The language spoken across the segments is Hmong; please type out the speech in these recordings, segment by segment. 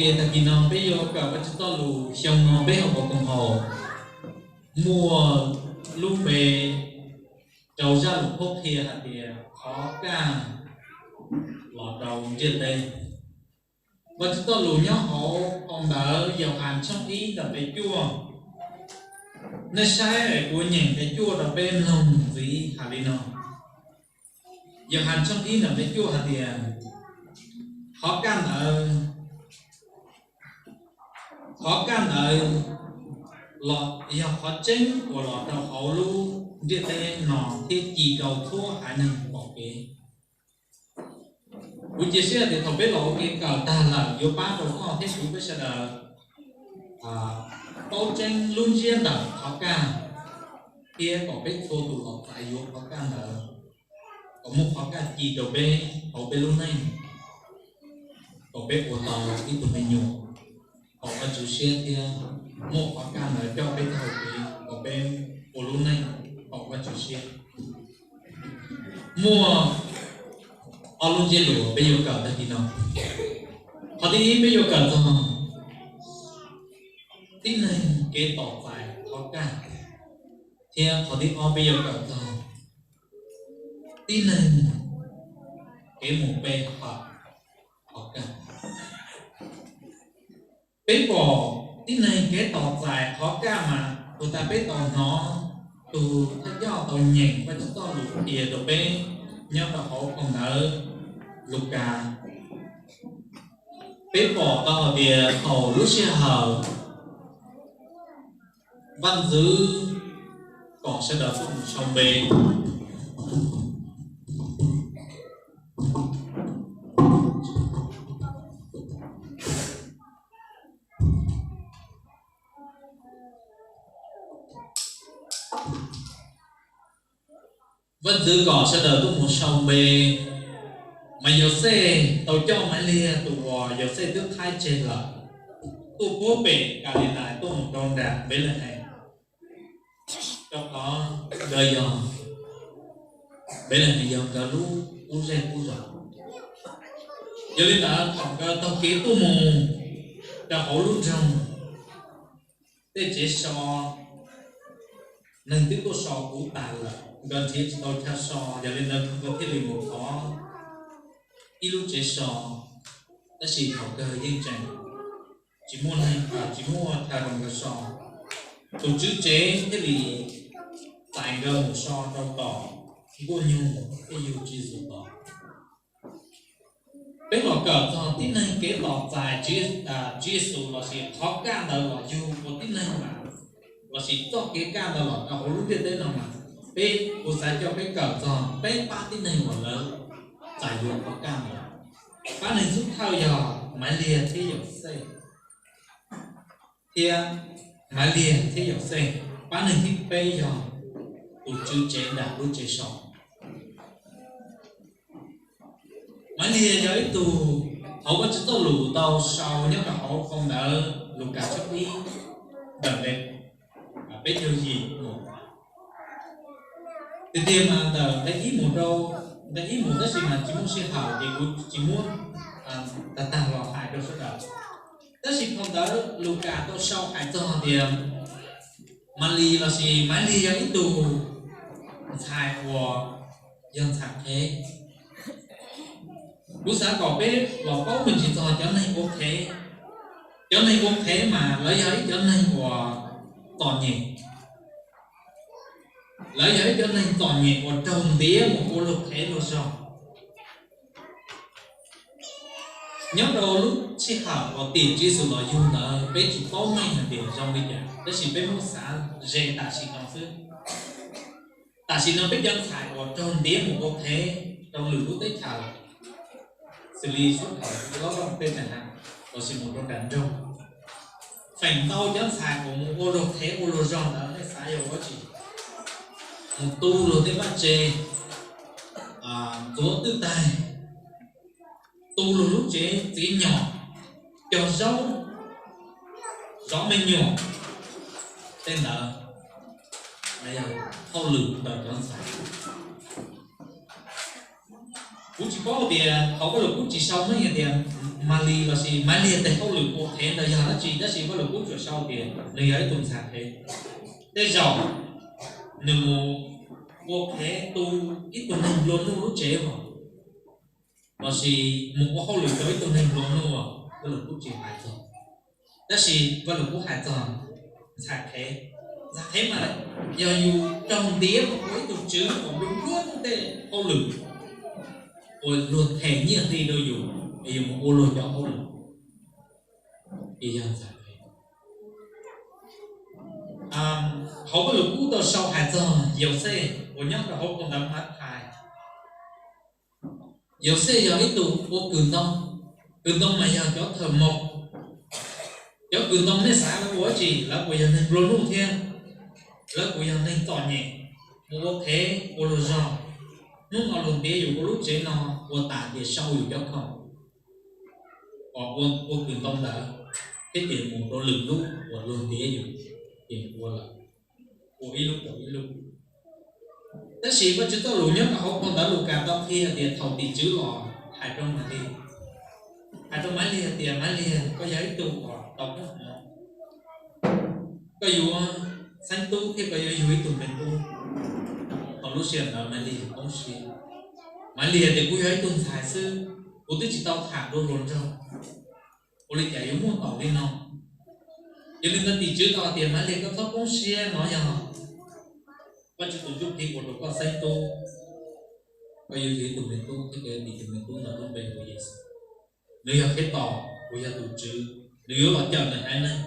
Tag kis no peb yuav kawm Vajtswv txoj lus xyoo no peb hauv paus koom haum muaj lub npe rau zaj lus qhuab qhia hais tias qhov kaj los rau ntiaj teb. Vajtswv txoj lus nyob hauv phau ntawv Yauhas tshooj ib nqe cuaj. Nej saib es kuv nyeem nqe cuaj rau peb mloog ntxiv hais li no. Yauhas tshooj ib nqe cuaj hais tias, qhov kaj ntawd, qhov kaj ntawd los yog qhov tseeb uas los rau hauv lub ntiaj teb no thiab ci rau txhua haiv neeg pom kev. Kuv cia siab tias thaum peb los ua ke kawm tag lawm yuav pab rau koj thiab kuv peb sawv daws paub tseeb lub ntsiab ntawm qhov kaj, thiab kom peb txhua tus los txais yuav qhov kaj ntawd, kom muaj qhov kaj ci rau peb hauv peb lub neej, kom peb ua tau ib tug me nyuam haum Vajtswv siab thiab muaj qhov kaj ntawd coj peb taug kev kom peb ua lub neej haum Vajtswv siab. Muaj ob lub ntsiab lus peb yuav kawm tag kis no. Qhov thib ib peb yuav kawm txog tib neeg kev tos txais qhov kaj, thiab qhov thib ob peb yuav kawm txog tib neeg kev mus pe hawm qhov kaj. Peb pom tib neeg kev tos txais qhov kaj mas puag ta peb tau hnov tus thawj coj tau nyeem Vajtswv txoj lus qhia rau peb nyob rau hauv phau ntawv Lukas. Peb pom tau hais tias thaum lub sij hawm vaj ntxwv kom sawv daws tuaj mus sau npe, vaj ntxwv kom sawv daws tuaj mus sau npe, mas Yauxej tau coj Maivliag tus uas Yauxej twb qhaib tseg lawm tuaj puag pem Kalilais tuaj mus rau nram Npelehees. Rau qhov nkawd yog, Npelehees yog nkawd lub qub zej qub zos. Yog li ntawd thaum nkawd taug kev tuaj mus rau hauv lub nroog, tej tsev so neeg twb tuaj so puv tas lawm, nkawd nrhiav tsis tau chaw so, yog li ntawd nkawd thiaj li mus thov ib lub tsev so, tab sis thaum kawg yeej tseem tsis muaj neeg, tsis muaj chaw rau nkawd so. Tus tswv tsev thiaj li txais nkawd mus so rau tom nkuaj nyuj thiab yug Tswv Yexus tod. Peb los kawm txog tib neeg kev tos txais Tswv Yexus lossis qhov kaj ntawd los yug ua tib neeg mas, lossis txoj kev kaj ntawd los rau hauv lub ntiaj teb no mas, peb, kuv xav coj peb kawm txog peb pab tib neeg uas lawv txais yuav qhov kaj ntawd. Pab neeg xub thawj yog Maivliag thiab Yauxej, thiab Maivliag thiab Yauxej. Pab neeg thib peb yog tus tswv tsev nram lub tsev so. Maivliag yog ib tug hauv Vajtswv txoj lus tau sau nyob rau hauv phau ntawv Lukas tshooj ib, ntawm nqe peb caug yim mus. Tiag tiag mas ntawm nqe ib mus rau, nqe ib mus tab sis mas tsis muaj sij hawm ces kuv tsis muab tag tag los hais rau sawv daws. Tab sis phau ntawv Lukas tau sau hais txog tias Malis lossis Maivliag yog ib tug ntxhais uas yog ntxhais qhev. Kuv xav kom peb los paub me ntsis txog cov neeg ua qhev. Cov neeg ua qhev mas lawv yog ib cov neeg uas txom nyem. Lawv yog ib cov neeg txom nyem uas raug ntiav mus ua luag qhev luag zog. Nyob rau lub sij hawm uas tim Tswv Yexus los yug ntawd peb tsis paub meej hais tias zoo li cas, tab sis peb muab xav ze tam sim no xwb. Tam sim no peb cov ntxhais uas raug ntiav mus ua qhev rau lwm lub teb chaws, xws li suab thaum loj loj tej ntawd na, lossis mus rau nram nroog, feem ntau cov ntxhais uas mus ua luag qhev ua luag zog ntawd nej xav yog ua dab tsi? Mus tu luag tej vaj tse, ntxuav twj taig, tu luag lub tsev txiv nyom, cog zaub, zov me nyuam, tej ntawd yog hauj lwm ntawm cov ntxhais. Kuv tsis paub tias hauv Vaj Lus Kub tsis sau meej tias Malis lossis Maiv Liag tes hauj lwm ua qhev ntawd yog dab tsi, tab sis Vaj Lug Kub tsuas sau tias nws yog ib tug ntxhais qhev. Tej zaum nws mus ua qhev tu ib tug neeg nplua nuj lub tsev os, lossis mus ua hauj lwm rau ib tug neeg nplua nuj, Vaj Lug Kub tsis hais txog. Tab sis Vaj Lug Kub hais txog ntxhais qhev. Ntxhais qhev mas yog yus raug ntiav mus ua ib tug tswv uas nplua nplua nuj tej hauj lwm, uas luag them nyiaj hli rau yus es yus mus ua luag cov hauj lwm, ces yog ntxhais qhev. Hauv Vaj Lug Kub tau sau hais txog Yauxej uas nyob rau hauv phau ntawv Mathais. Yauxej yog ib tug ua kws ntoo, kws ntoo mas yog cov thawj maum. Cov kws ntoo nej xav lawv ua dab tsi? Lawv puas yog neeg nplua nuj thiab? Lawv puas yog neeg txom nyem, mus ua qhev ua luag zog? Hnub no luag ntiav yus ua lub tsev no, ua tas tias sau yus cov khoom uas ua kws ntoo ntawd, thiab ces mus rau lwm lub uas luag ntiav yus, ces ua lawm, ua ib lub rau ib lub. Tab sis Vajtswv txoj lus nyob rau hauv phau ntawv Lukas tau qhia tias thaum tim tswv los hais rau Maiv Liag, hais rau Maiv Liag hais tias, Maiv Liag, koj yog ib tug uas tau koob hmoov, koj yuav xeeb tub thiab koj yuav yug ib tug me tub. Thaum lub sij hawm ntawd Maiv Liag poob siab. Maiv Liag tias, kuv yog ib tug ntxhais xwb, kuv twb tsis tau tham dua hluas nraug, ua li cas yuav muaj taus li no? Yog li ntawd tim tswv tau hais tias, Maiv Liag, koj txhob poob siab, no yog Vajtswv tus ntsuj plig ua rau koj xeeb tub, koj yuav yug ib tug me tub thiab koj yuav tis tus me tub ntawd lub npe hu ua Yexus. Nws yog Khetos uas yog tus Tswv, nws yuav los cawm nws haiv neeg.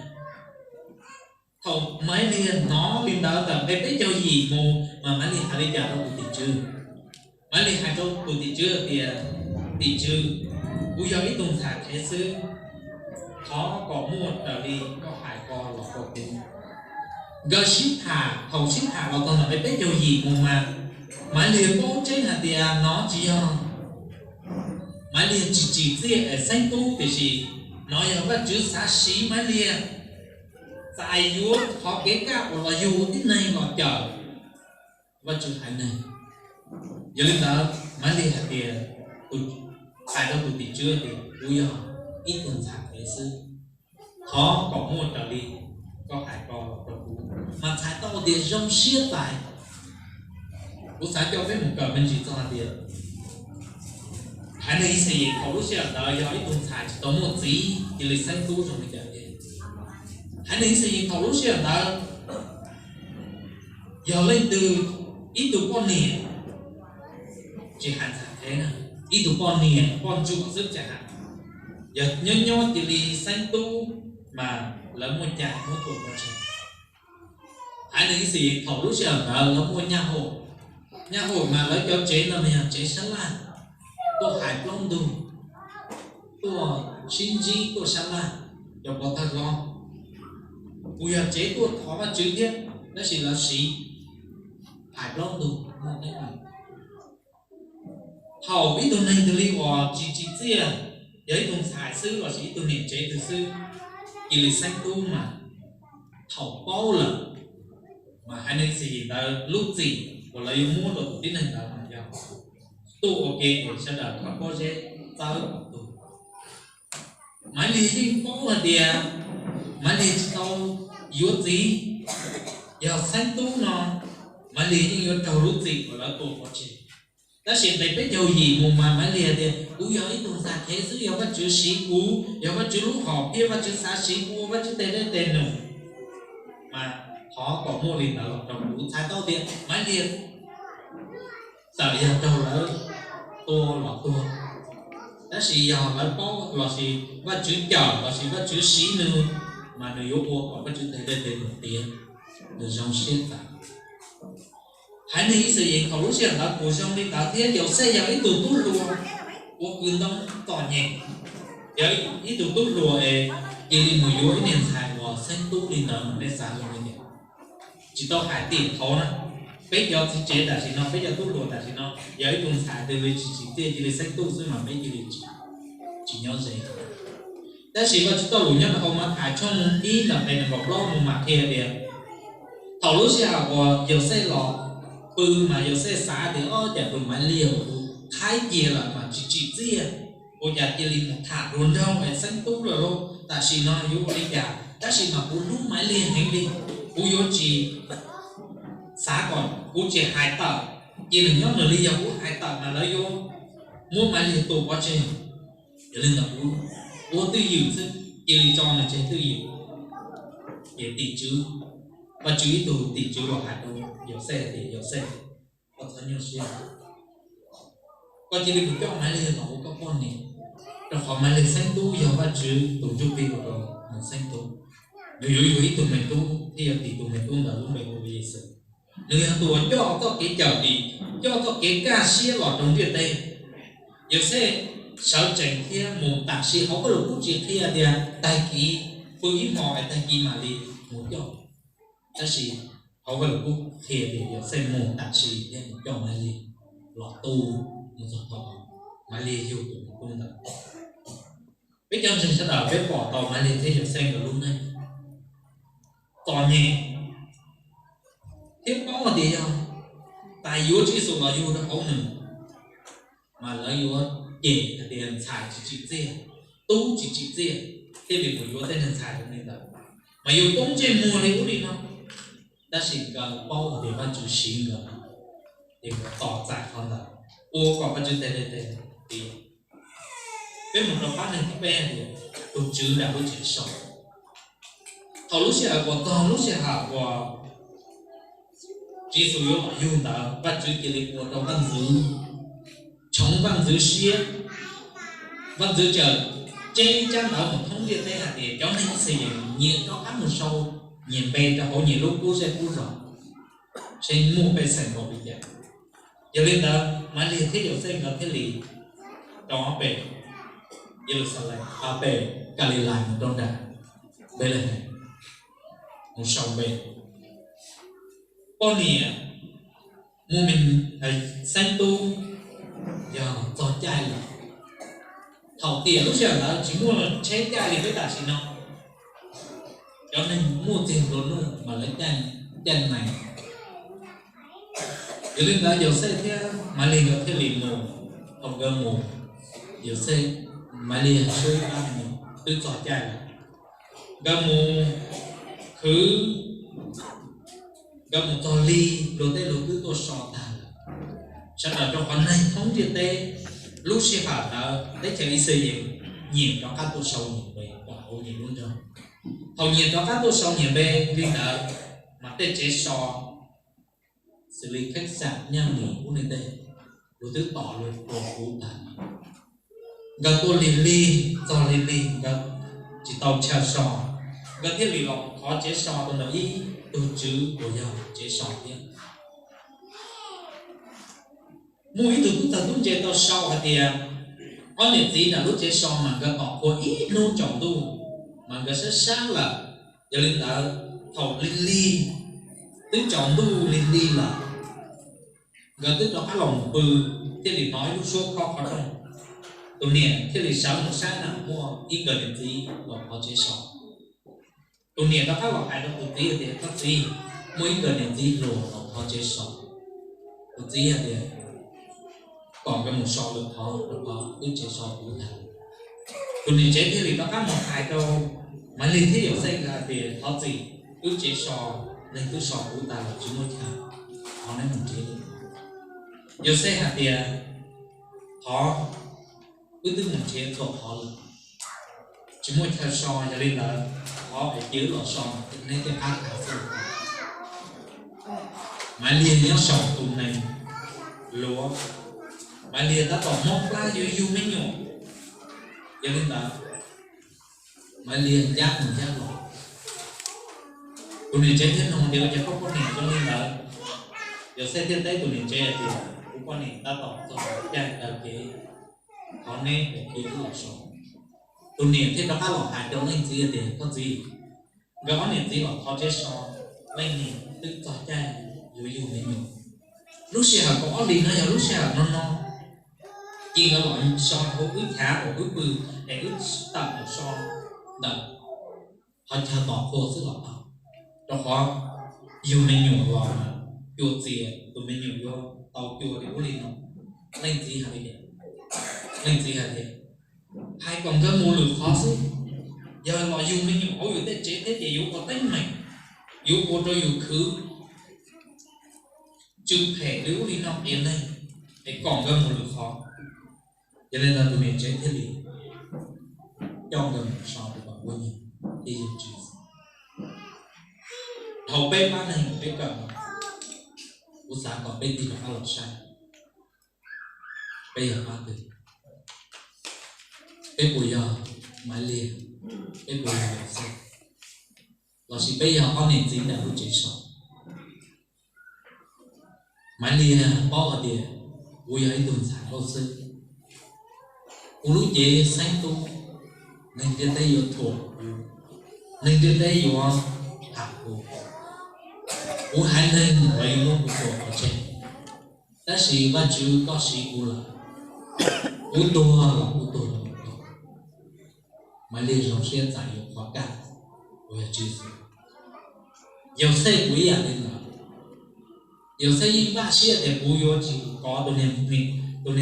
Thaum Maiv Liag hnov li ntawd ntawm nqe peb caug yim mus mas Maiv Liag hais li cas rau tus tim tswv? Maiv Liag hais rau tus tim tswv hais tias, tim tswv, kuv yog ib tug ntxhais qhev xwb, thov kom muaj raws li koj hais ko los rau kuv. Nkawd sib tham, thaum sib tham los txog ntawm nqe peb caug yim mus mas Maiv Liag paub tseeb hais tias no tsis yog Maiv Liag tsis tsim txiaj es xeeb tub, tiam sis no yog Vajtswv xav siv Maiv Liag, txais yuav qhov kev kaj uas los yug ua tib neeg los cawm Vajtswv haiv neeg. Yog li ntawd Maiv Liag hais tias, hais rau tus tim tswv tias, kuv yog ib tug ntxhais qhev xwb, thov kom muaj raws li koj hais ko los rau kuv. Mas txhais tau tias zoo siab txais. Kuv xav coj peb mus kawm me ntsis txog hais tias haiv neeg Yixalayees thaum lub sij hawm ntawd yog ib tug ntxhais tsis tau muaj txiv cia li xeeb tub zoo li cas tiag. Haiv neeg Yixalayees thaum lub sij hawm ntawd yog leej twg ib tug poj niam, tsis hais ntxhais qhev na, ib tug poj niam poj ntsuam xwb tsis hais, yog nyob nyob cia li xeeb tub mas lawv muaj cai muab tua pov tseg. Haiv neeg Yixalayees thaum lub sij hawm ntawd lawv muaj nyaj hawm, nyaj hawm mas lawv cov tsev no mas yog tsev sab laj, tuaj hais plaub ntug, tuaj sib ntsib tuaj sab laj, cov pov thawj hlob, kuj yog tsev tuaj thov Vajtswv thiab, tab sis lawv siv hais plaub ntug muaj teeb meem. Thaum ib tug neeg twg li uas tsis tsim txiaj, yog ib tug ntxhais xwb lossis ib tug niam tsev twg xwb, cia li xeeb tub mas thaum paub lawm, mas haiv neeg Yixalayees ntawd lub txim uas lawv yuav muab rau tus tib neeg ntawd mas yog tuaj ua ke es sawv daws thov pob zeb txawb kom tuag. Maiv Liag yeej paub hais tias Maiv Liag tsis tau yuav txiv, yog xeeb tub no Maiv Liag yeej yuav raug lub txim uas lawv tua pov tseg. Tab sis nqe peb caug yim mus mas Maiv Liag tias, kuv yog ib tug ntxhais qhev xwb, yog Vajtswv siv kuv, yog Vajtswv lub hom phiaj, Vajtswv xav siv kuv ua Vajtswv tej dej tej num, mas thov kom muaj li ntawd los rau kuv. Txhais tau tias Maiv Liag txawm yog raug lawv tua los tuag, tab sis yog lawv paub lossis Vajtswv cawm lossis Vajtswv siv nws, mas nws yuav ua kom Vajtswv tej dej tej num tiav, nws zoo siab txais. Haiv neeg Yixalayees thaum lub sij hawm ntawd kuj zoo li ntawd thiab. Yauxej yog ib tug tub hluas ua kws ntoo txom nyem, yog ib tug tub hluas es cia li mus yuav ib niag ntxhais uas xeeb tub li ntawd mas nej xav zoo li cas? Tsis tau hais tiam thaud na, peb cov txiv tsev tam sim no, peb cov tub hluas tam sim no, yog ib tug ntxhais twg li tsis tsim txiaj cia li xeeb tub xwb mas peb cia li tsis nyob ze. Tab sis Vajtswv txoj lus nyob rau hauv Mathais tshooj ib ntawm nqe nees nkaum plaub mus mas qhia tias, thaum lub sij hawm uas Yauxej los pw mas Yauxej xav tias, o, cas tus Maiv Liag uas kuv qhaib cia lawm mas tsis tsim txiaj, Ua cas cia li mus tham hluas nraug es xeeb tub lawm lauj? Tam sim no yuav ua li cas? Tab sis mas kuv hlub Maiv Lig heev li, kuv yuav tsis xav kom, kuv tsis hais tawm. Cia nws nyob nws li, yog kuv hais tawm mas lawv yuav muab Maiv Lig tua pov tseg. Yog li ntawd kuv ua twj ywm xwb, cia li tso nws tseg twj ywm. Ces tim tswv, Vajtswv ib tug tim tswv los hais rau Yauxej tias, Yauxej, koj txhob nyuaj siab, koj cia li mus coj Maiv Lig los ua koj poj niam, rau qhov Maiv Lig xeeb tub yog Vajtswv tus ntsuj plig ua rau nws xeeb tub. Nws yuav yug ib tug me tub thiab yuav tis tus me tub ntawd lub npe hu ua Yexus. Nws yog tus uas coj txoj kev cawm dim, coj txoj kev kaj siab los rau ntiaj teb. Yauxej sawv tsees thiab mus, tam sim hauv Vajluskub tsis qhia tias tag kis pw ib hmos es tag kis mam li mus coj. Tab sis hauv Vajluskub qhia tias Yauxej mus tam sim thiab mus coj Maiv Lig los tu mus txog thaum Maiv Lig yug tus me tub ntawd. Peb cov ntseeg sawv daws peb pom tau Maiv Lig thiab Yauxej nkawd lub neej txom nyem thiab paub tias yog tais yuav Tswv Yexus los yug rau hauv nws, mas lawv yuav cem hais tias ntxhais tsis tsim txiaj, tub tsis tsim txiaj, thiaj li mus yuav tej neeg ntxhais li ntawd, mas yuav poob ntsej muag li ub li no. Tab sis nkawd paub hais tias Vajtswv siv nkawd, ces nkawd tos txais qhov ntawd, ua kom Vajtswv tes dej tes tiav. Peb mus rau pab neeg thib peb hais tias tus Tswv nram lub tsev so. Thaum lub sij hawm uas txog lub sij hawm uas Tswv Yexus yuav los yug ntawd, Vajtswv cia li ua rau vaj ntxwv, tshoov vaj ntxwv siab. Vaj ntxwv txawm tseb tsab ntawv mus thoob ntiaj teb hais tias cov neeg Yixalayees nyias rov qab mus sau nyias npe rau hauv nyias lub qub zej qub zos, seb muaj pej xeem npaum li cas. Yog li ntawd Maiv Lig thiab Yauxej nkawd thiaj li rov pem Yeluxalees, pem Kalilais mus rau nram Npelehees mus sau npe. Poj niam muaj me, xeeb tub yog txog caij lawm. Thaum tiam lub sij hawm ntawd tsis muaj tsheb caij li peb tam sim no. Cov neeg muaj txiag nplua nuj mas lawv caij nees. Yog li ntawd Yauxej thiab Maiv Lig nkawd thiaj li mus. Thaum nkawd mus, Yauxej, Maiv Lig suab ib pab me nyuam twb txog caij lawm. Nkawd mus khwv, nkawd mus txog lig, luag tej luag twb tuaj so tag lawm. Sawv daws rau qhov neeg thoob ntiaj teb lub sij hawm ntawd teb chaws Yixalayees nyias rov qab tuaj sau nyias npe rau hauv nyias lub nroog. Thaum nyias rov qab tuaj sau nyias npe li ntawd, mas tej tsev so xws li kheeb xam nyaj nis ub ni tej, luag twb tos luag tua puv tag. Nkawd tuaj lig lig, txog lig lig nkawd tsis tau chaw so, nkawd thiaj li los thov tsev so rau ntawm ib tug tswv uas yog tsev so thiab. Muaj ib tug tub txawg tub ntse tau sau hais tias ob niam txiv nram lub tsev so mas nkawd tos qhua ib hnub tsaus ntuj mas nkawd sab sab lawm. Yog li ntawd thaum lig lig, twb tsaus ntuj lig lig lawm, nkawd twb rov qab los mus pw, thiaj li hnov ib lub suab khob qhov rooj. Tus niam thiaj li sawv mus saib na muaj ib nkawd niam txiv los thov tsev so. Tus niam rov qab los hais rau tus txiv tias, koj txiv, muaj ib nkawd niam txiv hluas los thov tsev so. Tus txiv hais tias kom nkawd mus so lawm qhov, rau qhov wb tsev so puv tag. Tus niam tsev thiaj li rov qab mus hais rau Maiv Lig thiab Yauxej nkawd hais tias, thov txim, wb tsev so, neeg twb so puv tag lawm tsis muaj chaw, thov neb mus nrhiav lwm qhov. Yauxej hais tias, thov, wb twb mus nrhiav txhua qhov lawm, tsis muaj chaw so, yog li ntawd thov es cia wb los so neb tej qab tag xwb. Maiv Lig nyob saum tus nees luav, Maiv Lig tab tom mob plab yuav yug me nyuam. Yog li ntawd Maiv Lig ncab mus ncab los. Tus niam tsev thiaj nug tias, ua cas koj poj niam zoo li ntawd? Yauxej thiaj teb tus niam tsev hais tias, kuv poj niam tab tom txog caij taw kev, thov neb es cia wb los so. Tus niam thiaj rov qab los hais rau leej txiv hais tias, koj txiv, nkawd ob niam txiv los thov tsev so, leej niam twb txog caij yuav yug me nyuam. Lub sij hawm kaum ob hlis no yog lub sij hawm no no, ces nkawd los so hauv wb chav uas wb pw, es wb tawm mus so ntawm qhov chaw tos qhua xwb los tau, rau qhov yug me nyuam los mas cua txias, tus me nyuam yuav tau cua li ub li no. Leej txiv hais li tias, leej txiv hais tias, hais kom nkawd mus lwm qhov xwb. Yog los yug me nyuam hauv yus tej tsev thiab ces yuav ua teeb meem, yuav ua rau yus khwv tsw phem li ub li no qias neeg, es kom nkawd mus lwm qhov. Yog li ntawd tus niam tsev thiaj li coj nkawd mus so rau kom ua nyias thiaj yog tsw. Dhau peb pab neeg peb kawm no, kuv xav kom peb tig rov qab los saib, peb yog pab twg? Peb puas yog Maiv Liag? Peb puas yog Yauxej? Lossis peb yog ob niam txiv ntawm lub tsev so? Maiv Liag paub hais tias kuv yog ib tug ntxhais hauj xwb, kuv lub cev xeeb tub, neeg ntiaj teb yuav thuam kuv, neeg ntiaj teb yuav tham kuv, kuv haiv neeg lawv yuav muab kuv tua pov tseg. Tab sis Vajtswv, koj siv kuv lawm, kuv tuag los kuv tuag rau koj. Maiv Liag zoo siab txais yuav qhov kaj uas yog tswv xwm. Yauxej kuj ib yam li ntawd. Yauxej yeej npaj siab tias kuv yuav tsis kov tus niag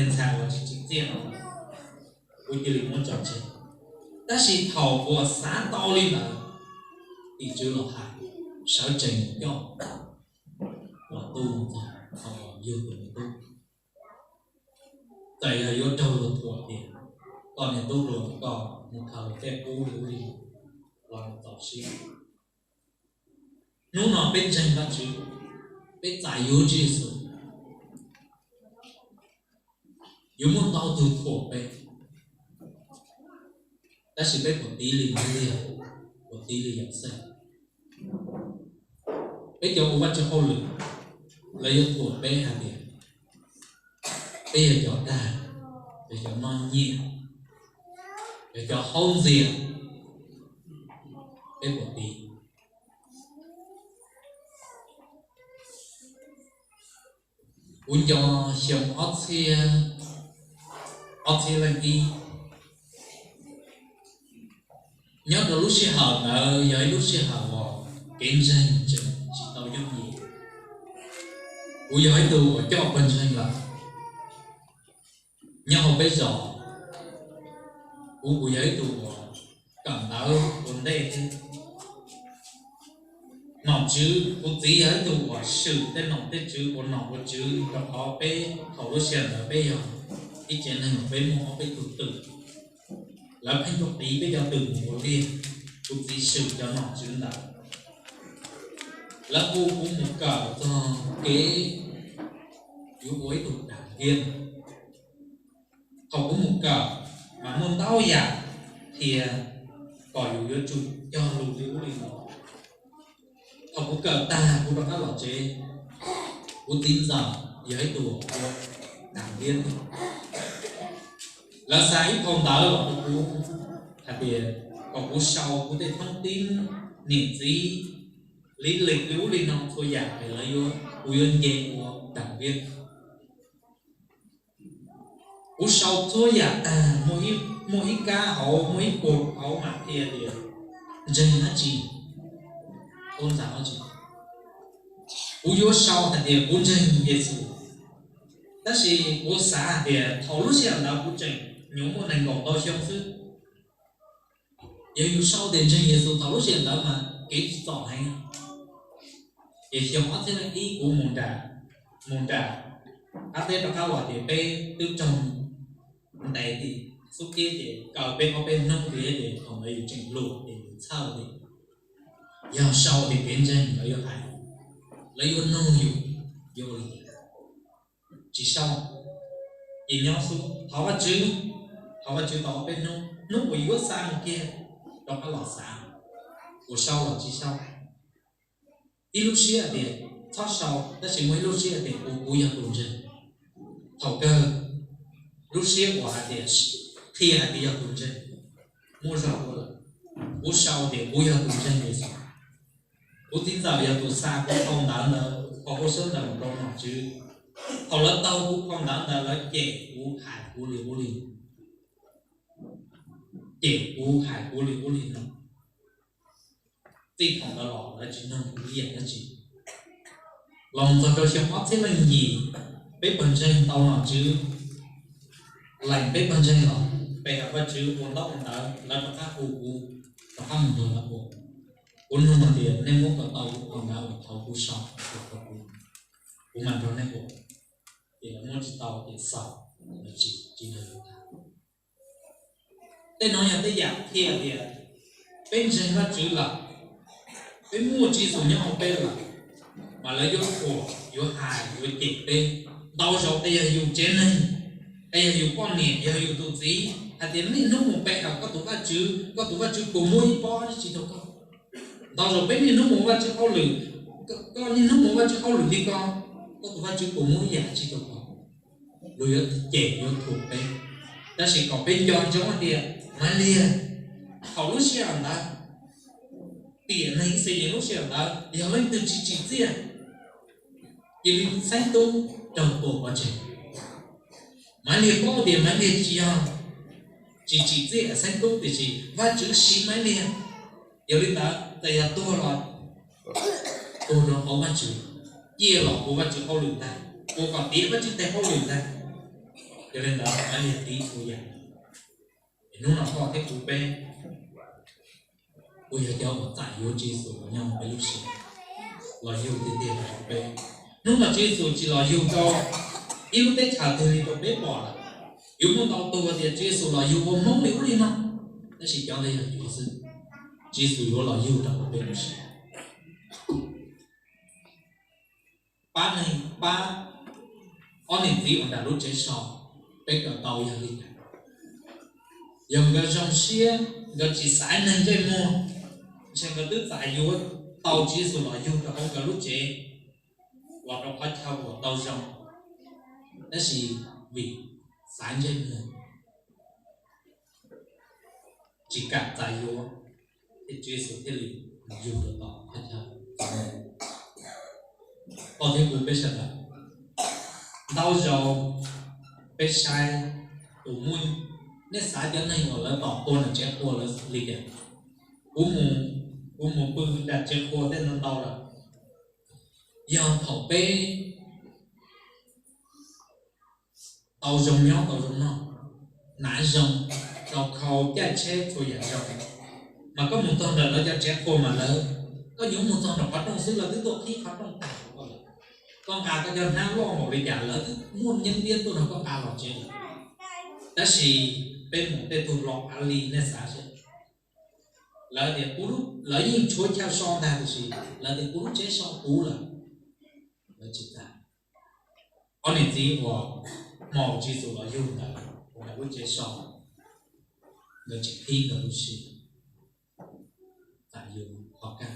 ntxhais uas tsis tsim txiaj no, kuv cia li muab tso tseg. Tab sis thaum uas xav tau li ntawd, tim tswv los hais, sawv tsees mus coj los tu txog thaum yug tus me tub. Txawm yog yuav raug luag thuam tias koj niag tub hluas, koj mus khaws luag tej qub li ub li no los txaus siab. Hnub no peb ntseeg Vajtswv, peb txais yuav Tswv Yexus, yuav muaj ntau tug thuam peb, tab sis peb puas tiv li Maiv Liag, puas tiv li Yauxej? Peb cov ua Vajtswv hauj lwm, lawv yuav thuam peb hais tias peb yog cov dag, yog cov noj nyiaj, yog cov haub ntxias, peb puas tiv? Kuv nco xyoo ob txhiab, ob txhiab leej ib, nyob rau lub sij hawm ntawd yog ib lub sij hawm uas kev ntseeg tseem tsis tau yooj yim. Kuv yog ib tug uas coj pawg ntseeg lawm nyob hauv peb zos. Kuv kuj yog ib tug uas kawm ntawv ua ntej thiab. Nom tswv, kuv txiv yog ib tug uas swm tej nom tej tswv ua nom ua tswv, rau qhov peb thaum lub sij hawm ntawd peb yog ib tsev neeg uas peb muaj ob peb tug twm. Lawv pheej tuaj qiv peb cov twm mus ua liaj, kuv txiv swm cov nom tswv ntawd. Lawv hu kuv mus kawm txog kev yuav ua ib tug das ntiab. Thaum kuv mus kawm mas muaj ntau yam qhia kom yus yuav tsum cog lus li ub li no. Thaum kuv kawm tag kuv rov qab los tsev, kuv txiv ntxawm yog ib tug ua das ntiab. Lawv xa ib phau ntawv los rau kuv hais tias kom kuv sau kuv tej thoob tib, niam txiv, liv lem li ub li no txhua yam es lawv, kuv yuav nce ua das ntiab. Kuv sau txhua yam tag, muaj ib kab hauv, muaj ib puag hauv mas qhia tias ntseeg dab tsi, ua ntxam dab tsi. Kuv yuav sau hais tias kuv ntseeg Yexus, tab sis kuv xav hais tias thaum lub sij hawm ntawd kuv tseem nyuam muaj nees nkaum ntau xyoo xwb. Yog yus sau tias ntseeg Yexus thaum lub sij hawm ntawd mas kev tsis txom heev. Ces xyoo ob txhiab leej ib kuv mus nram, mus nram qab teb rov qab los ces peb twb raug ntes tim xub kiab ces kaw peb ob peb hnub li ces thaum ntawd yus tseem hluas ces yus txhawj tias yog sau tias kev ntseeg lawv yuav hais, lawv yuav nug yus yuav ua li cas. Tsis sau, ces nyob xwb thov Vajtswv, thov Vajtswv tau ob peb hnub, hnub uas yuav xa mus kiag rov qab los xav, kuv sau los tsis sau. Ib lub siab hais tias txhob sau, tab sis muaj ib lub siab hais tias kuv, kuv yog tus ntseeg. Thaum kawg lub siab uas hais tias qhia hais tias yog tus ntseeg muaj zog dua lawm. Kuv sau tias kuv yog tus ntseeg Yexus. Kuv txiv ntxawm yog tus xa kuv phau ntawv ntawd, phau huab saub ntawd mus rau nom tswv. Thaum lawv taug kuv phau ntawv ntawd lawv cem kuv hais kuv li ub li, cem kuv hais kuv li ub li no. Txij thaum ntawd los lawv tsis nug kuv ib yam dab tsi. Los txog rau xyoo ob txhiab leej yim, peb pawg ntseeg tau nom tswv lees peb pawg ntseeg los, pe hawm Vajtswv ua ntaub ua ntawv, lawv rov qab hu kuv rov qab mus nrog lawv ua. Kuv nug tias nej muab kom tau kuv phau ntawv uas thaum kuv so rau kuv, kuv mam nrog nej ua. Ces lawv muab tsis tau ces xaus, lawv tsis tsis nrog lawv tham. Tej no yog tej yam qhia tias peb ntseeg Vajtswv lawm, peb muaj Tswv Yexus nyob hauv peb lawm, mas lawv yuav thuam, yuav hais, yuav cem peb. Ntau zaus tej yog yus tsev neeg, tej yog yus poj niam, yog yus tus txiv hais tias niaj hnub mus pe hawm koj tus Vajtswv, koj tus Vajtswv puas muab ib pob dab tsi rau koj? Ntau zaus peb niaj hnub mus Vajtswv hauj lwm, koj niaj hnub mus Vajtswv hauj lwm li ko, koj tus Vajtswv puas muab ib yam dab tsi rau koj? Luag yuav cem yuav thuam peb, tab sis kom peb nco ntsoov hais tias Maiv Liag thaum lub sij hawm ntawd, tiam neeg Ixayees lub sij hawm ntawd yog leej twg tsis tsim txiaj, cia li xeeb tub raug tua pov tseg. Maiv Liag paub tias Maiv Liag tsis yog tsis tsim txiaj xeeb tub, tiam sis Vajtswv siv Maiv Liag. Yog li ntawd txawm yog tuag los tuag rau hauv Vajtswv, ciaj los ua Vajtswv hauj lwm ntag, ua kom tiav Vajtswv tes hauj lwm ntag. Yog li ntawd Maiv Liag tiv txhua yam. Es hnub no koj thiab kuv peb puas yog cov uas txais yuav Tswv Yexus los nyob hauv peb lub siab, los yug tiag tiag los rau peb? Hnub no Tswv Yexus tsis los yug rau ib lub teb chaws twg li rau peb pom lawm. Yuav muaj ntau tus tias Tswv Yexus los yug ua Hmoob li ub li no, tab sis cov ntawd yog cuav xwb. Tswv Yexus yuav los yug rau hauv peb lub siab. Pab neeg pab ob niam txiv uas nram lub tsev so, peb kawm tau yog li cas? Yog nkawd zoo siab, nkawd tsis xaiv neeg ntsej muag, ntshe nkawd twb txais yuav tau Tswv Yexus los yug rau hauv nkawd lub tsev, los rau qhov chaw uas tau zoo. Tab sis vim xaiv ntsej muag, tsis kam txais yuav, ces Tswv Yexus thiaj li yug rau tom qhov chaw. Koj thiab kuv peb sawv daws, ntau zaus peb saib tus muaj, nej xav cov neeg uas lawv tom qhua nram tsev qhua lawv li cas? Kuv mus, kuv mus pw nram tsev qhua tej no ntau lawm. Yog thaum peb tau zoo nyob tau zoo noj, hnav zoo, tau khau caij tsheb txhua yam zoo, mas koj mus txog nram lawv cov tsev qhua mas lawv, koj nyuam mus txog nram qhov rooj xwb lawv twb tuaj qhib qhov rooj tag rau koj lawm. Koj nqa koj cov hnab loj npaum li cas lawv twb muaj nyeeb ntiab tuaj nrog koj nqa los tsev lawm. Tab sis peb mus tej tug hluas av li nej xav seb, lawv tias, lawv yeej tshuav chaw so ntag tiam sis lawv tias kuv lub tsev so puv lawm, lawv tsis txais. Ob niam txiv uas hmo Tswv Yexus los yug ntawd, lawv lub tsev so, nkawd tsis qhib nkawd lub siab, txais yuav qhov kaj.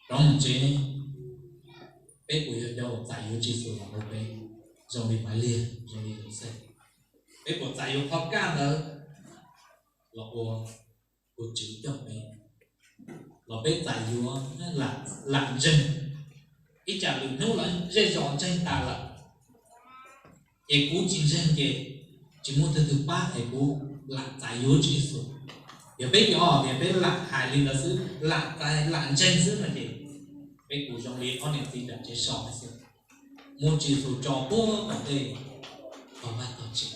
Rov mus tsev, peb puas yog cov uas txais yuav Tswv Yexus los rau peb, zoo li Maiv Liag, zoo li Yauxej? Peb puas txais yuav qhov kaj ntawd los ua tus Tswv coj peb, los peb txais yuav lam ntseeg? Ib tsam lwm hnub lawv zej zos ntseeg tas lawm, ces kuv tsis ntseeg ces tsis muaj twg twg pab es kuv lam txais yuav Tswv Yexus. Yog peb cov tias peb lam hais li ntawd xwb, lam txais lam ntseeg xwb no ces peb kuj zoo li ob niam txiv nram tsev so xwb, muab Tswv Yexus tso puag tom ntej tog vaj tog tsev,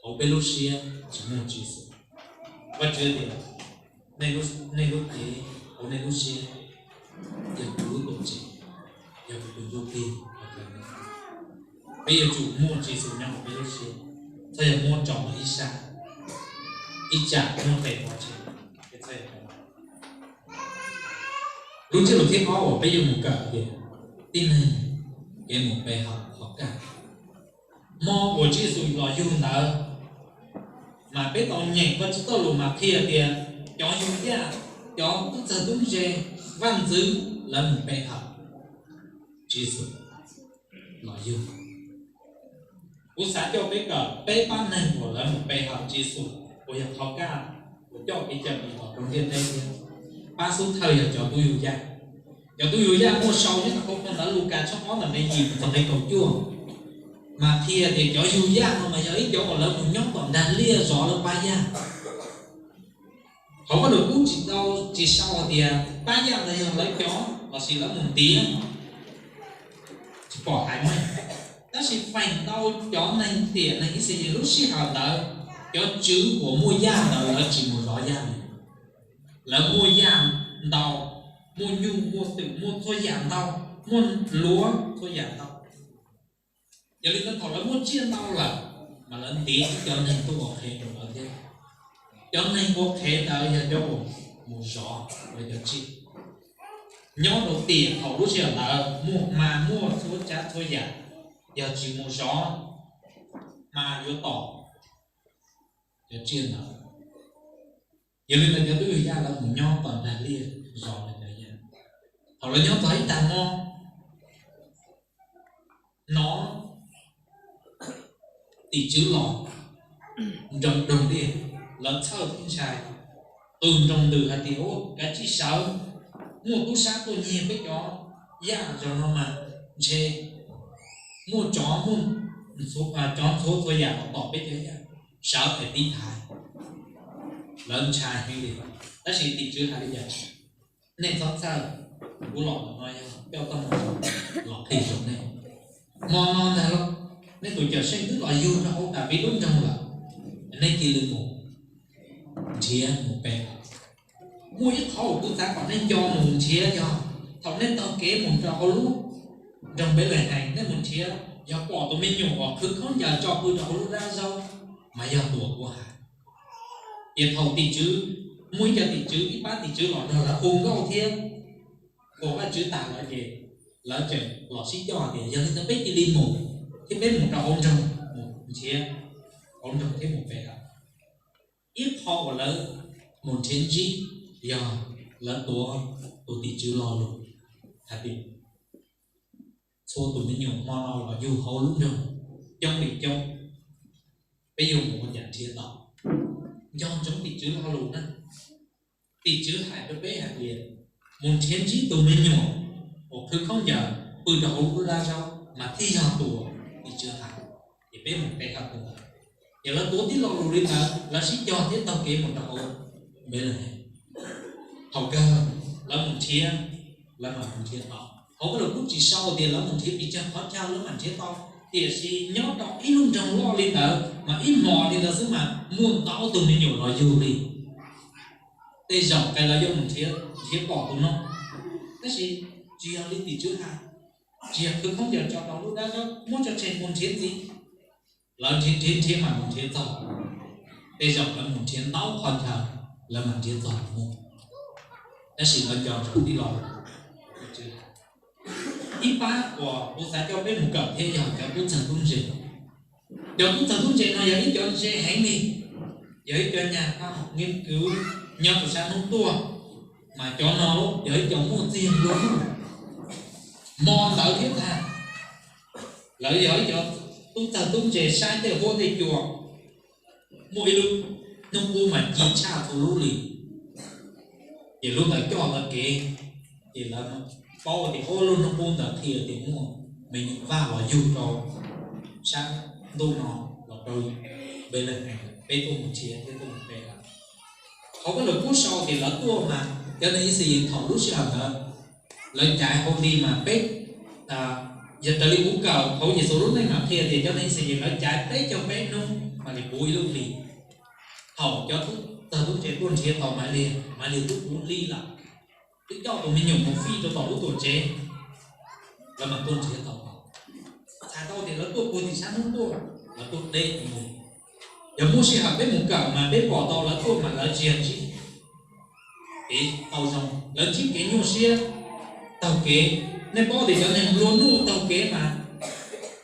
hauv peb lub siab tsis muaj Tswv Yexus. Vajtswv tias, nej lub cev hauv nej lub siab yog kuv lub tuam tsev, yog kuv tus ntsuj plig. Peb yuav tsum muaj Tswv Yexus nyob hauv peb lub siab, txhob yog muab tso mus ib sab, ib tsam muaj qee pov tseg, peb txhob yog. Lub ntsiab lus thib ob uas peb yuav mus kawm tias tib neeg kev mus pe hawm qhov kaj. Hmo uas Tswv Yexus los yug ntawd, mas peb tau nyeem Vajtswv txoj lus mas qhia tias cov yug yaj, cov tub txawg tub ntse, vaj ntxwv, lawv mus pe hawm Tswv Yexus los yug. Kuv xav coj peb kawm peb pab neeg uas lawv mus pe hawm Tswv Yexus uas yog qhov kaj uas coj kev cawm dim los rau ntiaj teb thiab. Pab xub thawj yog cov tub yug yaj. Cov tub yug yaj muaj sau nyob hauv phau ntawv Lukas tshooj ob nqe yim mus txog nqe kaum cuaj, mas qhia tias cov yug yaj no mas yog ib cov uas lawv mus nyob tom nrag liaj zov lawv pab yaj. Hauv Vaj Lus Kub tsis tau, tsis sau hais tias pab yaj ntawd yog lawv cov lossis lawv mus ntiav, tsis pom hais meej. Tab sis feem ntau cov neeg tiam neeg Ixayees lub sij hawm ntawd, cov tswv uas muaj yaj ntawd lawv tsis mus zov yaj li. Lawv muaj yaj ntau, muaj nyuj muaj twm, muaj txhua yam ntau, muaj luav txhua yam ntau. Yog li ntawd thaum lawv muaj tsiaj ntau lawm, mas lawv ntiav ib cov neeg tuaj ua qhev rau lawv thiab. Cov neeg ua qhev ntawd yog cov uas mus zov lawv cov tsiaj. Nyob rau tiam thaum lub sij hawm ntawd muaj hma muaj txhua tsav txhua yam, yog tsis mus zov, hma yuav tom cov tsiaj ntawd. Yog li ntawd cov tub yaj lawv mus nyob tom nrag liaj zov lawv cov yaj. Thaum lawv nyob txog ib tag hmo, hnov tim tswv los nroo nroog li, lawv txhawj thiab ntshai, qw nroo ntws hais tias, Ua, kav tsij sawv, muaj tub sab tuaj nyiag peb cov yaj zog no mas ntshe muaj tsov, muaj tsov ntxhuav txhua yam los tom peb cov yaj, sawv es tiv thaiv. Lawv ntshai heev li, tab sis tim tswv hais li cas? Nej txhob txhawj, kuv los ntawm no yog coj txoj moo zoo los qhia rau nej. Hmo no ntag lauj, nej tus Cawmseej twb los yug rau hauv Daviv lub nroog lawm, nej cia li mus nrhiav mus pe. Muaj ib qhov uas kuv xav kom nej nco mus nrhiav yog thaum nej taug kev mus rau hauv lub nroog Npelehees, nej mus nrhiav yog pom tus me nyuam uas khwv khaub ncaws tso pw rau hauv lub dab zaub, mas yog tus uas kuv hais. Ces thaum tim tswv, muaj ib co tim tswv, ib pab tim tswv los nrog lawv hu nkauj thiab hu Vajtswv tag lawm ces lawv tseem los sib coj tias, Yog li ntawd peb cia li mus, thiab peb mus rau hauv nroog mus nrhiav hauv nroog thiab mus pe lawm. Ib qho uas lawv mus nrhiav ntsib yog lawv tuav tus tim tswv lo lus hais tias, Txhua tus me nyuam hmo no los yug hauv lub nroog coob li coob, peb yuav mus ua cas nrhiav tau? Nco ntsoov tim tswv lo lus na. Tim tswv hais rau peb hais tias, Mus nrhiav ntsib tus me nyuam uas khwv khaub ncaws pw rau hauv lub dab zaub mas thiaj yog tus uas tim tswv hais. Ces peb mus pe hawm tus ntawd. Ces lawv tuav tib lo lus li ntawd, lawv sib cog thiab taug kev mus rau hauv Npelehees. Thaum kawg lawv mus nrhiav, lawv mam mus nrhiav tau. Hauv Vaj Lus Kub tsis sau tias lawv mus nrhiav pes tsawg qhov chaw lawv mam nrhiav tau, tiam sis nyob rau ib lub nroog loj li ntawd mas ib hmos li ntawd xwb mas muaj ntau tus me nyuam los yug li. Tej zaum qee lawv yuav mus nrhiav, nrhiav pom tus no, tab sis tsis yog li tim tswv hais, tsis yog khwv khaub ncaws tso rau lub dab zaub, muab tso tseg mus nrhiav ntxiv. Lawv nrhiav nrhiav nrhiav mas mus nrhiav txog, tej zaum lawv mus nrhiav ntau qhov chaw lawv mam nrhiav txog tus muam. Tab sis lawv nco ntsoov tib lo lus. Ib pab uas kuv xav coj peb mus kawm thiab yog cov tub txawg tub ntse. Cov tub txawg tub ntse no yog ib cov ntse heev li, yog ib cov nyaj khoa học nghiên cứu nyob rau sab hnub tuaj, mas cov no yog ib cov muaj txiag nplua nuj. Hmo ntawd thiab ntag, lawv yog ib cov tub txawg tub ntse saib tej huab tej cua, muaj ib lub hnub qub mas ci tshaj txhua lub li. Ces lub ntawd coj lawv kev, ces lawv paub tias, o, lub hnub qub ntawd qhia tias muaj me nyuam vaj los yug rau sab ntuj no, los rau Npelehees, peb tuaj mus nrhiav thiab tuaj mus pe lawm. Hauv Vaj Lus Kub sau tias lawv tuaj mas cov neeg Ixayees thaum lub sij hawm ntawd lawv caiv hauv hli mas peb, yog raws li kuv kawm hauv Yexus lub neej mas qhia tias cov neeg Ixayees lawv caiv peb caug peb hnub mam li puv ib lub hli. Thaum cov tub txawg tub ntse tuaj nrhiav tau Maiv Liag, Maiv Liag twb puv hli lawm, twb coj tus me nyuam mus fij rau tom lub tuam tsev, lawv mam tuaj nrhiav tau. Txhais tau tias lawv tuaj puag tim sab hnub tuaj, lawv tuaj deb heev li. Yog muaj sij hawm peb mus kawm mas peb pom tau lawv tuaj mas lawv tsis yog ntsib kev tau zoo, lawv ntsib kev nyuaj siab taug kev. Nej paub tias cov neeg nplua nuj taug kev mas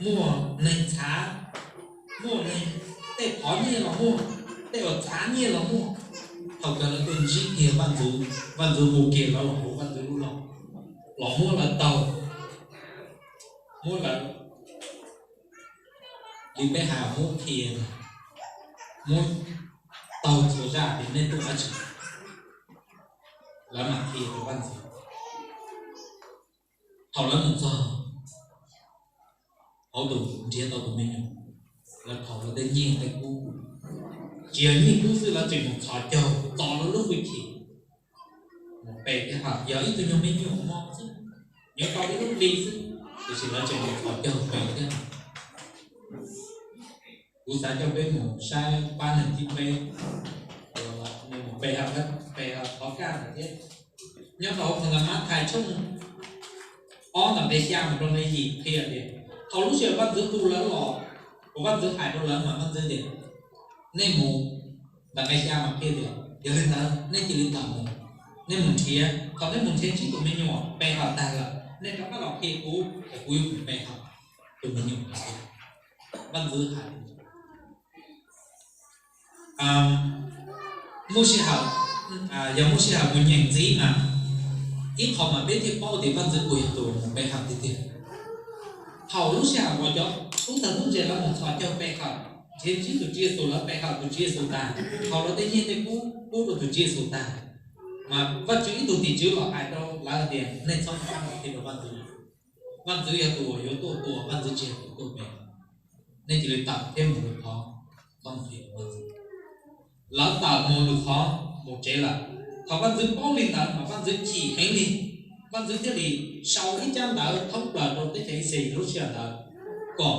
muaj neeg txhav, muaj neeg tej qhov nyiaj los muaj, tej uas txhav nyiaj los muaj. Thaum kawg lawv tuaj ntsib kiag vaj ntxwv, vaj ntxwv hu kiag lawv los hauv vaj ntxwv lub log, los muab lawv taug, muab lawv li peb hais muab qhia, muab taug txhua zaj tias nej tuaj dab tsi, lawv mam qhia rau vaj ntxwv. Thaum lawv mus txog hauv tus nrhiav tau tus me nyuam, lawv thaum lawv tej nyiaj tej kub, tsis yog nyiaj kub xwb, lawv tseem mus txhos caug txo lawv lub hwj chim mus pe thiab hais yog ib tug nyuag me nyuam mos xwb, yuav tau ib lub hli xwb, tiam sis lawv tseem mus txhos caug pe thiab hais. Kuv xav coj peb mus saib pab neeg thib peb, nws mus pe hawm, pe hawm qhov kaj ntawd thiab. Nyob rau hauv phau Ntawv Mathais tshooj ob ntawm nqe xya mus rau nqe yim qhia tias, thaum lub sij hawm vaj ntxwv hu lawv los, ua vaj ntxwv hais rau lawv mas vaj ntxwv tias, nej mus, ntawm nqe xya mas qhia tias, yog li ntawd nej cia li tawm mus, nej mus nrhiav, thaum nej mus nrhiav ntsib tus me nyuam pe hawm tag lawm nej rov qab los qhia kuv es kuv yuav mus pe hawm tus me nyuam ntawd. Vaj ntxwv hais li ntawd. Muaj sij hawm, yog muaj sij hawm mus nyeem ntxiv mas ib qho mas peb thiaj paub tias vaj ntxwv puas yog tus mus pe hawm tiag tiag. Thaum lub sij hawm uas cov tub txawg tub ntse lawv mus txhos caug pe hawm, nrhiav ntsib tus Tswv Yexus, lawv pe hawm tus Tswv Yexus tag, thaum lawv tej nyiaj tej kub pub rau tus Tswv Yexus tag, mas Vajtswv ib tug tim tswv los hais rau lawv tias, nej txhob rov qab mus qhia rau vaj ntxwv. Vaj ntxwv yog tus uas yuav tuaj tua, vaj ntxwv tsis yog tus tuaj pe. Nej cia li tawm thiab mus lwm qhov, txhob mus qhia rau vaj ntxwv. Lawv tawm mus lwm qhov mus tsev lawm. Thaum vaj ntxwv paub li ntawd mas vaj ntxwv chim heev li. Vaj ntxwv thiaj li sau ib tsab ntawv thoob plaws rau teb chaws Ixayees lub sij hawm ntawd kom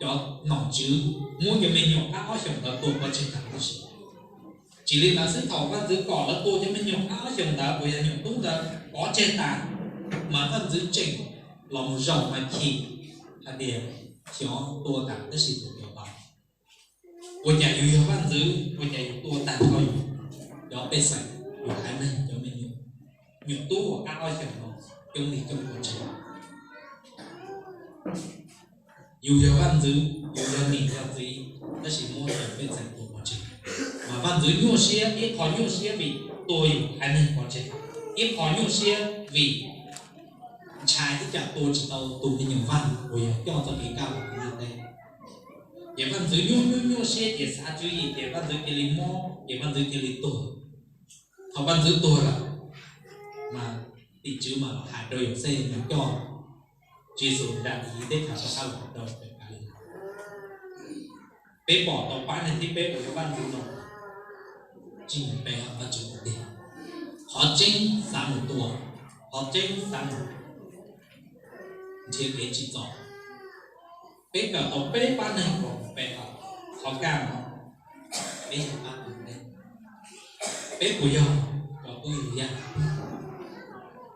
cov nom tswv muab cov me nyuam qab ob xyoos ntawd tua pov tseg tag lub sij hawm. Tsis li ntawd xwb, thaum vaj ntxwv kom lawv tua cov me nyuam qab ob xyoos ntawd uas yog nyuam tub ntawd pov tseg tas, mas vaj ntxwv tseem los mus zaum mas chim hais tias, xyov tua tas tab sis tus cov tau, ua cas yus yog vaj ntxwv ua cas yus tua tag nrho yus cov pej xeem, yus haiv neeg cov me nyuam, nyuam tub uas qab ob xyoos no coob li coob pov tseg. Yus yog vaj ntxwv, yus yog niam yog txiv, tab sis muab cov pej xeem tua pov tseg. Mas vaj ntxwv nyuaj siab, ib qho nyuaj siab vim tua yus haiv neeg pov tseg, ib qho nyuaj siab vim ntshai ib tsam tua tsis tau tus me nyuam vaj uas yog coj txoj kev kaj los ntiaj teb. Ces vaj ntxwv nyuaj nyuaj nyuaj siab ces xav tswv yim ces vaj ntxwv cia li mob ces vaj ntxwv cia li tuag. Thaum vaj ntxwv tuag lawm, mas tim tswv mas los hais rau Yauxej mas coj Tswv Yexus nram Iziv teb chaws rov qab los rau pem Kalilais. Peb pom tau pab neeg thib peb uas yog vaj ntxwv no tsis mus pe hawm Vajtswv tiag tiag. Qhov tseeb xav mus tua, qhov tseeb xav mus nrhiav kev tsim txom. Peb kawm tau peb pab neeg uas mus pe hawm qhov kaj no, peb yog pab tus teb. Peb puas yog cov tub yug yaj?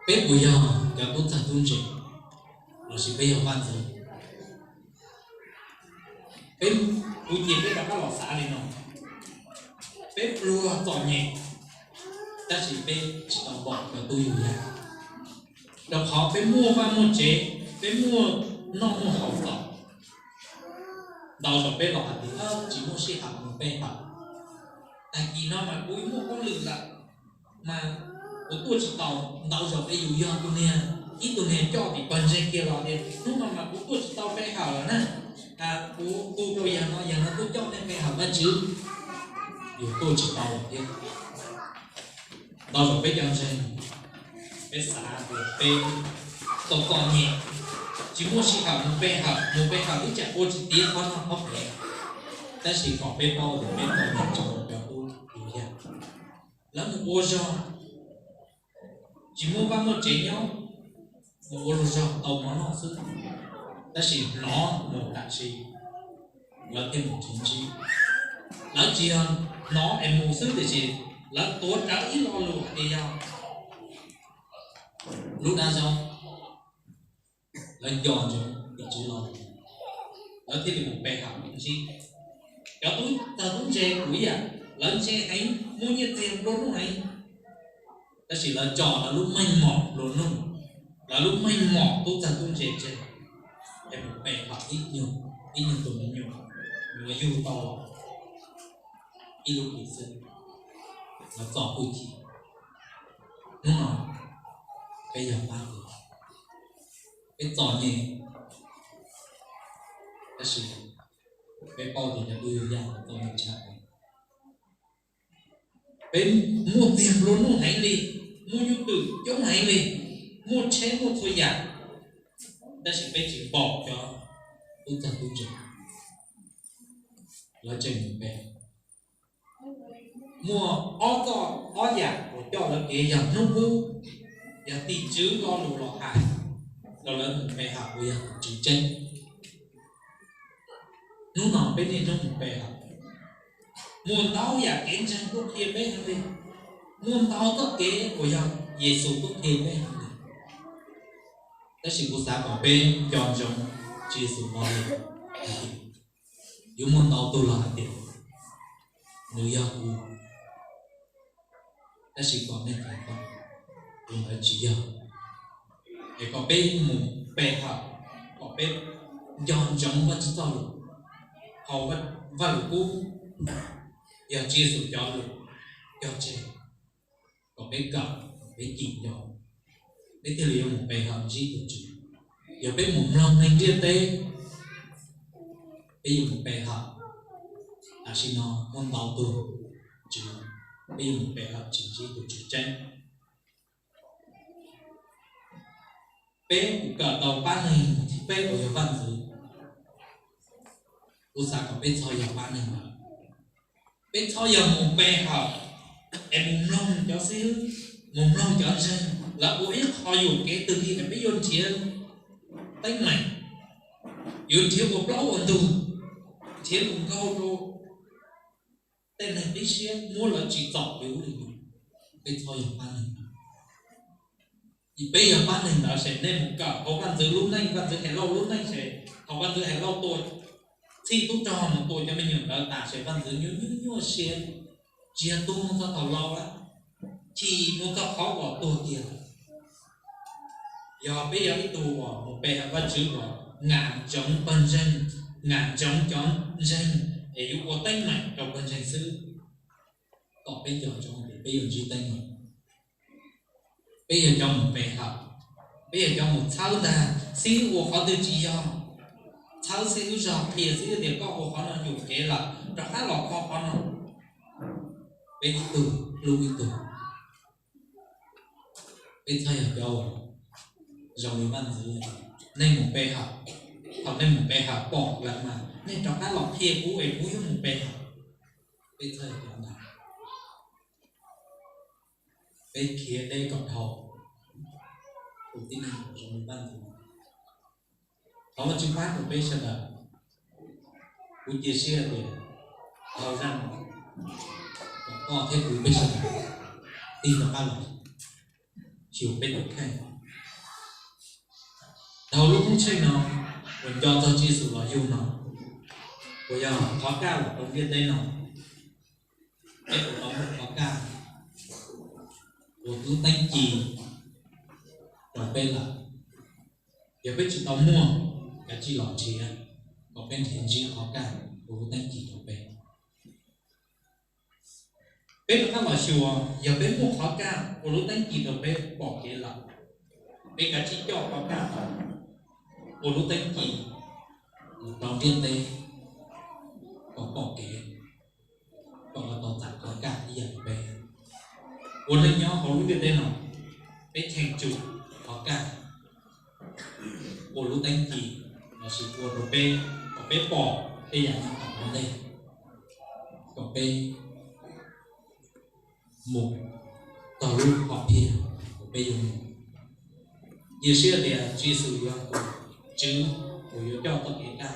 Peb puas yog cov tub txawg tub ntse? Lossis peb yog vaj ntxwv? Peb, kuv cia peb rov qab los xav li no, peb pluag txom nyem, tab sis peb tsis tau npaum cov tub yug yaj. Rau qhov peb muaj vaj muaj tsev, peb muaj noj muaj haus txaus, ntau zaus peb los hais tias tsis muaj sij hawm mus pe hawm. Tag kis no mas kuv muaj hauj lwm lawm, mas kuv tuaj tsis tau. Ntau zaus peb yus yog tus niag, ib tug niag coj tim pawg ntseeg kiag los tias hnub no mas kuv tuaj tsis tau pe hawm lawm na, kuv hu rau yawg no, yawg no tuaj coj nej pe hawm Vajtswv. Yus tuaj tsis tau lawm thiab. Ntau zaus peb cov ntseeg, peb xav tias peb txom txom nyem, tsis muaj sij hawm mus pe hawm, mus pe hawm ib tsam ua tsis tiav qhov no qhov pem, tab sis kom peb paub tias peb txom nyem tsis tau cov tub yug yaj. Lawv mus ua zog, tsis muaj vaj muaj tsev nyob, mus ua luag zog tau mov noj xwb, tab sis hnov mus tam sim lawv thiaj mus nrhiav ntsib. Lawv tsis yog hnov es mus xwb, tiam sis lawv tuav rawv ib lo lus hais tias yog lub dab zaub, lawv nco ntsoov tim tswv lo lus, lawv thiaj li mus pe hawm ntsib. Cov tub txawg tub ntse kuj ib yam, lawv ntse heev, muaj nyiaj txiag nplua nuj heev, tab sis lawv tso lawv lub meej mom nplua nuj, lawv lub meej mom tub txawg tub ntse tseg, es mus pe hawm ib nyuag, ib nyuag tus me nyuam uas yug tau los ib lub hlis xwb, lawv txo hwj chim. Hnub no peb yog pab tus, peb txom nyem, tab sis peb paub tias cov tub yug yaj txom nyem tshaj plaws. Peb muaj txiag nplua nuj heev li, muaj nyuj twm coob heev li, muaj tsheb muaj txhua yam, tab sis peb tsis npaum cov tub txawg tub ntse. Lawv tseem mus pe. Muaj ob txoj ob yam uas coj lawv kev yog hnub qub, yog tim tswv lo lus los hais rau lawv mus pe hawm uas yog tim tswv tseeb. Hnub no peb niaj hnub mus pe hawm, muaj ntau yam kev ntseeg tuaj qhia peb heev li, muaj ntau txoj kev uas yog Yexus tuaj qhia peb heev li. Tab sis kuv xav kom peb nco ntsoov Tswv Yexus lo lus hais tias, yuav muaj ntau tug los hais tias, nws yog kuv, tab sis kom nej ceev faj, tus ntawd tsis yog. Es kom peb mus pe hawm, kom peb nco ntsoov Vajtswv txoj lus, hauv Vajluskub yog Tswv Yexus cov lus cog tseg, kom peb kawm, kom peb cim nco, peb thiaj li yuav mus pe hawm ntsib tus Tswv. Yog peb mus mloog neeg ntiaj teb, peb yuav mus pe hawm, tam sim no muaj ntau tug Tswv, peb yuav mus pe hawm tsis ntsib tus Tswv tseeb. Peb mus kawm tau pab neeg thib peb uas yog vaj ntxwv. Kuv xav kom peb txhob yog pab neeg ntawd. Peb txhob yog mus pe hawm es mus mloog cov xib hwb, mus mloog cov ntseeg lawv ua ib qho yuam kev twg li es peb yuav nrhiav teeb meem, yuav nrhiav ua plaub ua ntug, nrhiav tus nkaug rau tej neeg qib siab, muab lawv tsim txom li ub li no. Peb txhob yog pab neeg ntawd. Peb yog pab neeg ntawd ces nej mus kawm hauv vaj ntxwv lub neej, vaj ntxwv Helauj lub neej ces thaum vaj ntxwv Helauj tua txhij tub rog mus tua cov me nyuam ntawd tas ces vaj ntxwv nyuaj nyuaj nyuaj siab, tsis yog tuag mus txog thaum laus lawm, chim mus txog qhov uas tuag tiag lawm. Yog peb yog ib tug uas mus pe hawm Vajtswv uas nam ntsoov pawg ntseeg, nam ntsoov cov ntseeg es yuav ua teeb meem rau pawg ntseeg xwb, kom peb nco ntsoov tias peb yuav ntsib teeb meem. Peb yog cov mus pe hawm, peb yog cov mus txhawb ntag, xib hwb ua qhov twg tsis yog, txhawb xib hwb zog, qhia xib hwb tias koj ua qhov no yuam kev lawm, rov qab los kho qhov no. Peb ib tug hlub ib tug. Peb txhob yog cov uas zoo li vaj ntxwv, nej mus pe hawm, thaum nej mus pe hawm pom lawm mas nej rov qab los qhia kuv es kuv yuav mus pe hawm. Peb txhob yog cov ntawd. Peb khiav deb kom dhau tus tib neeg uas zoo li vaj ntxwv. Thov Vajtswv pab rau peb sawv daws. Kuv cia siab tias dhau zaj no, koj thiab kuv peb sawv daws tig rov qab los xyuas peb tus kheej. Dhau lub hoob tsheej no uas nco txog Tswv Yexus los yug no, uas yog qhov kaj los rau ntiaj teb no, peb puas tau muaj qhov kaj ua lub teeb ci rau peb lawm? Yog peb tsis tau muaj, kav tsij los nrhiav, kom peb nrhiav ntsib qhov kaj ua lub teeb ci rau peb. Peb rov qab los xyuas, yog peb muaj qhov kaj ua lub teeb ci rau peb pom kev lawm, peb kav tsij coj qhov kaj ntawd ua lub teeb ci rau ntiaj teb kom pom kev, kom lawv tau txais qhov kaj ib yam li peb. Ua neej nyob hauv lub ntiaj teb no, peb cheem tsum qhov kaj ua lub teeb ci lossis ua rau peb, kom peb pom tej yam nyob tom ntej, kom peb mus txog lub hom phiaj uas peb yuav mus. Cia siab tias Tswv Yexus yuav tus Tswv uas yuav coj txoj kev kaj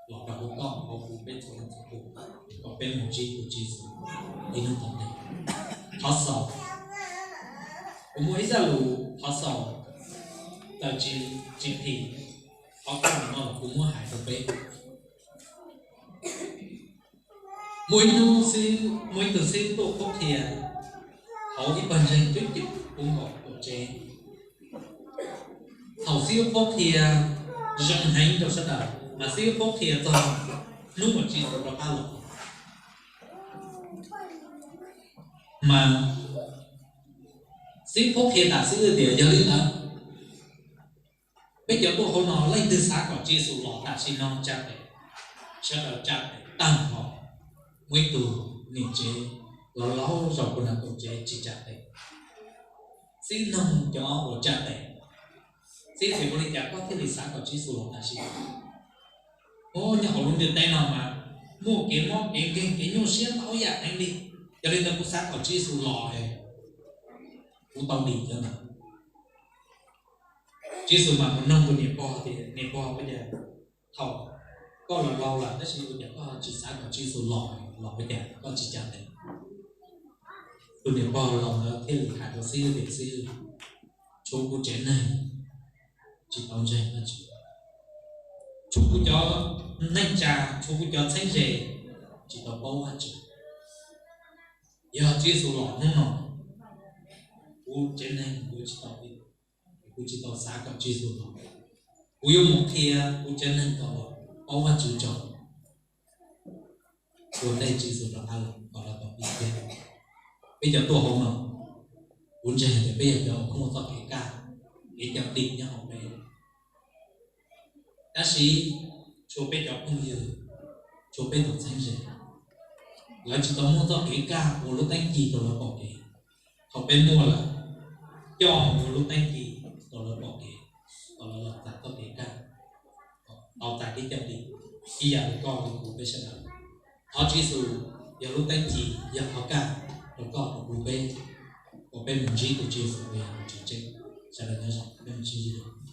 los rau hauv koj hauv kuv peb txhua leej txhua tus, kom peb mus ntsib tus Tswv Yexus ib hnub tom ntej. Thov xaus, kuv muaj ib zaj lus thov xaus, tawm tsis, tsis phim qhov kaj no los kuv muab hais rau peb. Muaj ib hnub xwb, muaj ib tug xib hwb tuaj qhuab qhia hauv ib pawg ntseeg coob coob puv nkaus tuam tsev. Thaum xib hwb qhuab qhia zoo heev rau sawv daws, mas xib hwb qhuab qhia txog hnub uas Tswv Yexus rov qab los. Mas xib hwb qhuab qhia tas xib hwb tias, yog li ntawd, peb cov tuaj hauv no leej twg xav kom Tswv Yexus los tam sim no tsa tes. Sawv daws tsa tes tag nrho. Muaj ib tug niam tsev laus laus zaum puag nram tuam tsev tsis tsa tes. Xib hwb noog cov uas tsa tes, xib hwb tias, ua li cas koj thiaj li xav kom Tswv Yexus los tam sim no? Nyob hauv lub ntiaj teb no mas muaj kev mob kev nkeeg kev nyuaj siab ntau yam heev li. Yog li ntawd kuv xav kom Tswv Yexus los es kuv tau dim cov ntawd. Tswv Yexus mas mus noog tus niam pog tias, niam pog, ua cas thaum Koj los laus lawm tab sis ua cas koj tsis xav kom Tswv Yexus los, los ua cas koj tsis cais ntes? Tus niam pog laus ntawd thiaj li hais rau xib hwb tias, Xib hwb, tshuav kuv tsev neeg tsis tau ntseeg Vajtswv, tshuav kuv cov neej tsa, tshuav kuv cov txheeb ze tsis tau paub Vajtswv. Yog Tswv Yexus los hnub no, kuv tsev neeg yuav tsis tau, kuv tsis tau xav kom Tswv Yexus los. Kuv yuav mus qhia kuv tsev neeg kom los paub Vajtswv tso. Ua ntej Tswv Yexus rov qab los kom lawv tau dim kiag. Peb cov tuaj hauv no, kuv ntseeg tias peb yog cov uas muaj txoj kev kaj, kev cawm dim nyob hauv peb. Tab sis tshuav peb cov phooj ywg, tshuav peb tus txheeb ze, lawv tsis tau muaj txoj kev kaj ua lub teeb ci rau lawv pom kev. Thaum peb muaj lawm, coj mus ua lub teeb ci rau lawv pom kev, kom lawv los txais txoj kev kaj, tau txais kev cawm dim ib yam li koj li kuv peb sawv daws. Thov Tswv Yexus yog lub teeb ci, yog qhov kaj rau koj rau kuv peb, kom peb mus ntsib tus Tswv Yexus uas yog tus tseem ceeb. Sawv daws nyob zoo, peb mus sib ntsib dua.